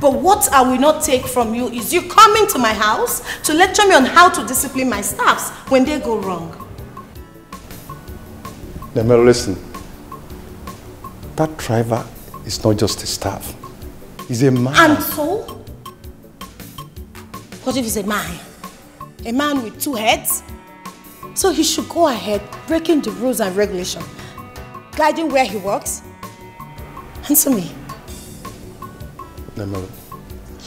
But what I will not take from you is you coming to my house to lecture me on how to discipline my staffs when they go wrong. Nemero, listen. That driver is not just a staff. He's a man. And so? What if he's a man? A man with two heads? So he should go ahead breaking the rules and regulation, guiding where he walks. Answer me. Nemero,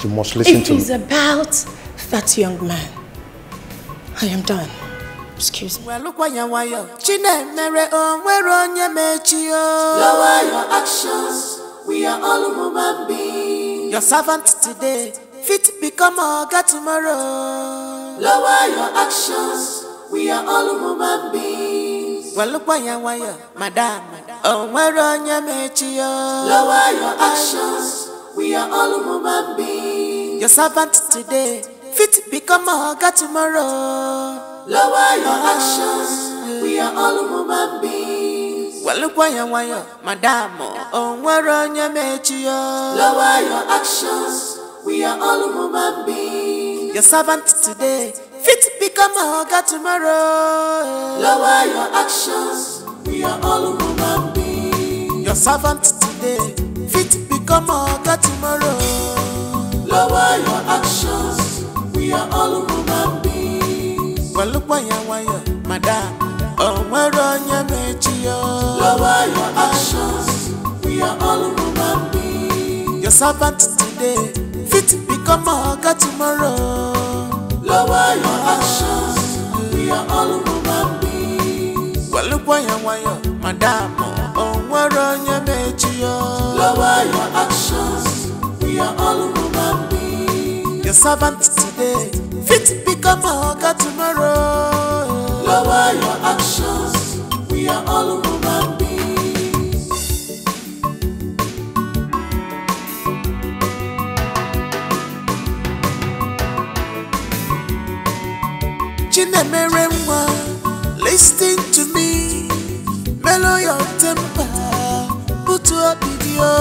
you must listen to me. If it's about that young man, I am done. Excuse me. Well, look why you why you. Chinemere onwere onye mechi o. Lower your actions. We are all human beings. Your servant today fit become oga tomorrow. Lower your actions. We are all human beings. Well, look why you why you. Madam, onwere onye mechi o. Lower your actions. We are all human beings. Your servant today fit become oga tomorrow. Lower your actions. We are all human beings. Well, look why you why you. Madam, onwere onye mechi o. Lower your actions. We are all human beings. Your servant today fit become oga tomorrow. Lower your actions. We are all human beings. Your servant today fit become oga tomorrow. Lower your actions. We are all human beings. Well, look why you why you. Madam, onwere onye mechi o. Lower your actions. We are all human beings. Your servant today fit become oga tomorrow. Lower your actions. We are all human beings. Well, look why you why you. Madam, onwere onye mechi o. Lower your actions. We are all human beings. Your servant today fit become oga tomorrow. Lower your actions. We are all human beings. Chinemere nwa, listen to me. Mellow your temper, put up with you.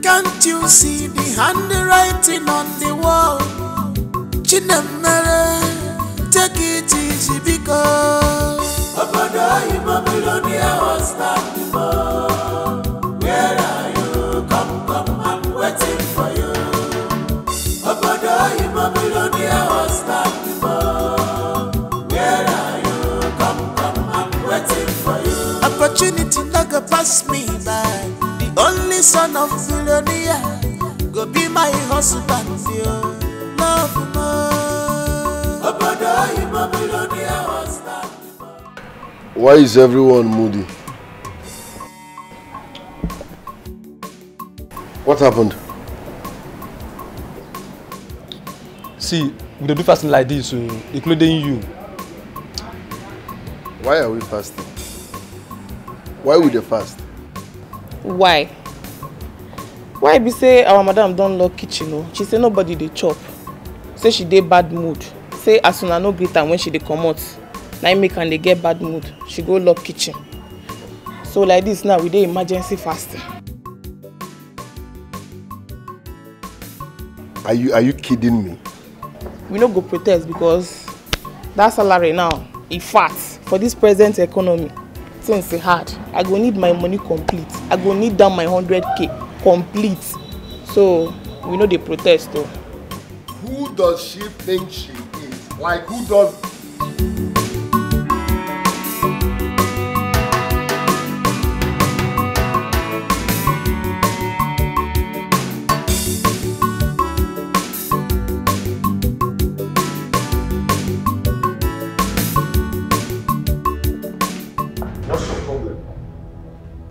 Can't you see the handwriting on the wall? Chinemere, take it easy because obodo oyibo billionaire was that before. Where are you? Come, come, I'm waiting for you. Obodo oyibo billionaire was that before. Where are you? Come, come, I'm waiting for you. Opportunity no go pass me by. The only son of billionaire go be my husband, yo. Love more. Obodo oyibo billionaire was that. Why is everyone moody? What happened? See, we dey do fasting like this, so including you. Why are we fasting? Why we dey fast? Why? Why be say our madam don lock kitchen o? She say nobody dey chop. Say she dey bad mood. Say as una no greet am when she dey comot, na im make am dey get bad mood. She go lock kitchen. So like this now, we dey emergency fasting. Are you, are you kidding me? We no go protest because that salary now, in fact, for this present economy, things dey hard. I go need my money complete. I go need down my hundred K complete. So we no dey protest o. Who does she think she is? Like, who does... What's your problem?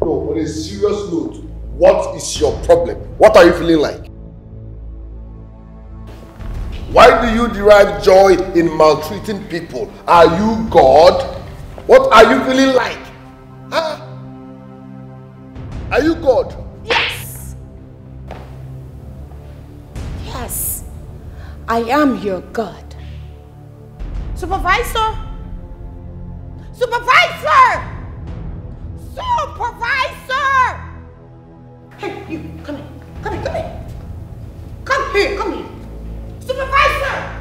No, on a serious note, what is your problem? What are you feeling like? Why do you derive joy in maltreating people? Are you God? What are you feeling like? Huh? Are you God? Yes. Yes. I am your God. Supervisor. Supervisor. Supervisor. Hey, you, come here. Come here, come here. Come here, come here. Supervisor!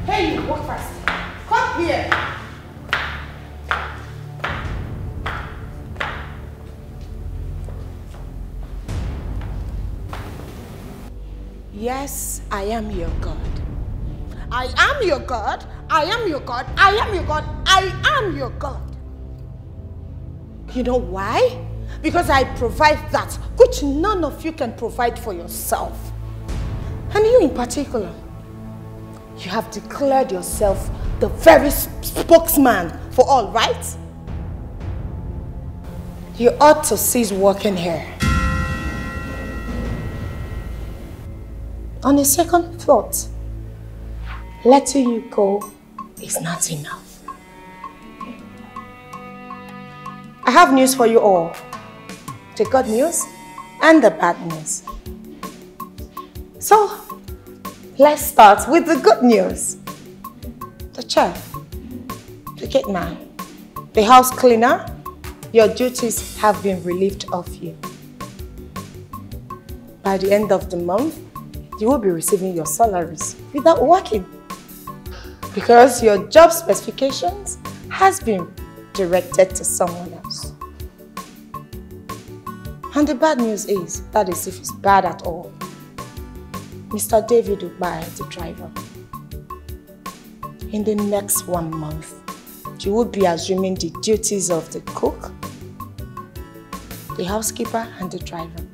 Hey, you, walk fast. Come here. Yes, I am your God. I am your God. I am your God. I am your God. I am your God. You know why? Because I provide that which none of you can provide for yourself. And you in particular, you have declared yourself the very spokesman for all, right? You ought to cease working here. On a second thought, letting you go is not enough. I have news for you all, the good news and the bad news. So, let's start with the good news. The chef, the gate man, the house cleaner, your duties have been relieved of you. By the end of the month, you will be receiving your salaries without working, because your job specifications has been directed to someone else. And the bad news is, that is if it's bad at all, Mister David Ubai, the driver, in the next one month, you will be assuming the duties of the cook, the housekeeper, and the driver,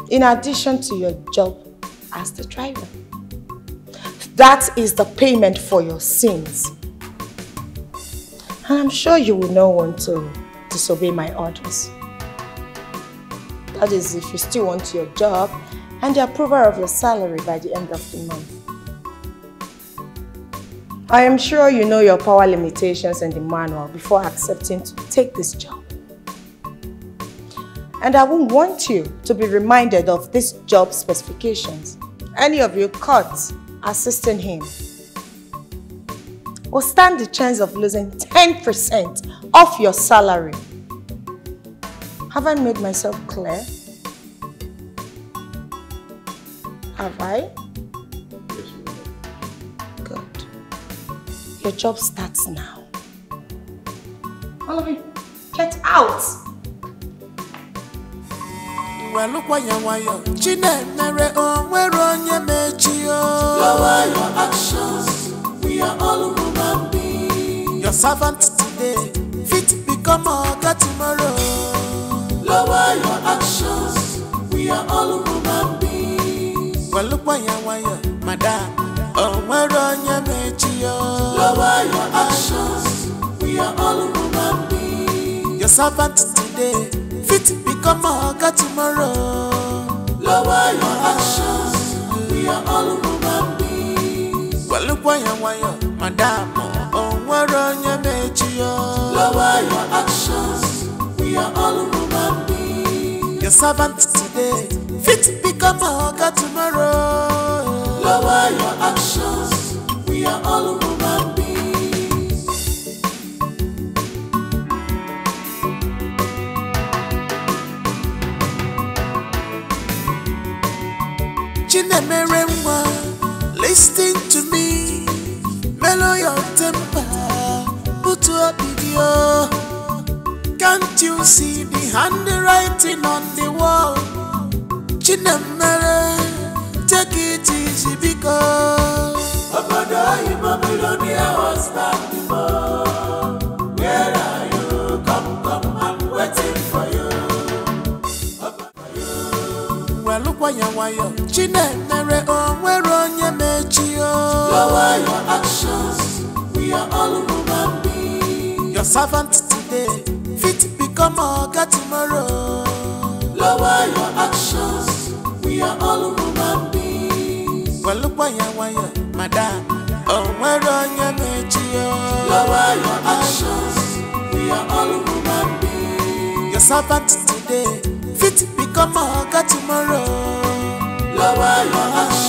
in addition to your job as the driver. That is the payment for your sins. And I'm sure you will not want to disobey my orders. That is, if you still want your job and the approval of your salary by the end of the month. I am sure you know your power limitations and the manual before accepting to take this job. And I won't want you to be reminded of these job specifications. Any of you caught assisting him will stand the chance of losing ten percent of your salary. Have I made myself clear? Have I? Yes, ma'am. Good. Your job starts now. All of you, get out! Well, look why you why you Chinemere o nwere onye mechi o. Lower your actions. We are all human beings. Your servant today fit become oga tomorrow. Lower your actions. We are all human beings. Well, look why you why you madam. O nwere onye mechi o. Lower your actions. We are all human beings. Your servant today fit become oga tomorrow. Lower your actions. We are all human beings. Well, look why you why you madam. O nwere onye mechi o. Lower your actions. We are all human beings. Your servant today fit become oga tomorrow. Lower your actions. We are all human beings. Chinemere nwa, listen to me. Mellow your temper, put up with you. Can't you see the handwriting on the wall? Chinemere, take it easy because obodo oyibo billionaire husband before. Where are you? Come, come, I'm waiting for you. Well, look why you why you Chinemere o nwere onye mechi o. Lower your actions. We are all human beings. Your servant today fit become oga tomorrow. Lower your actions. We We are all human beings. Welụkwa ya nwayọ, madam. O nwere onye mechi ya. Lower your actions. We are all human beings. Your servant today fit become a oga tomorrow. Lower your actions.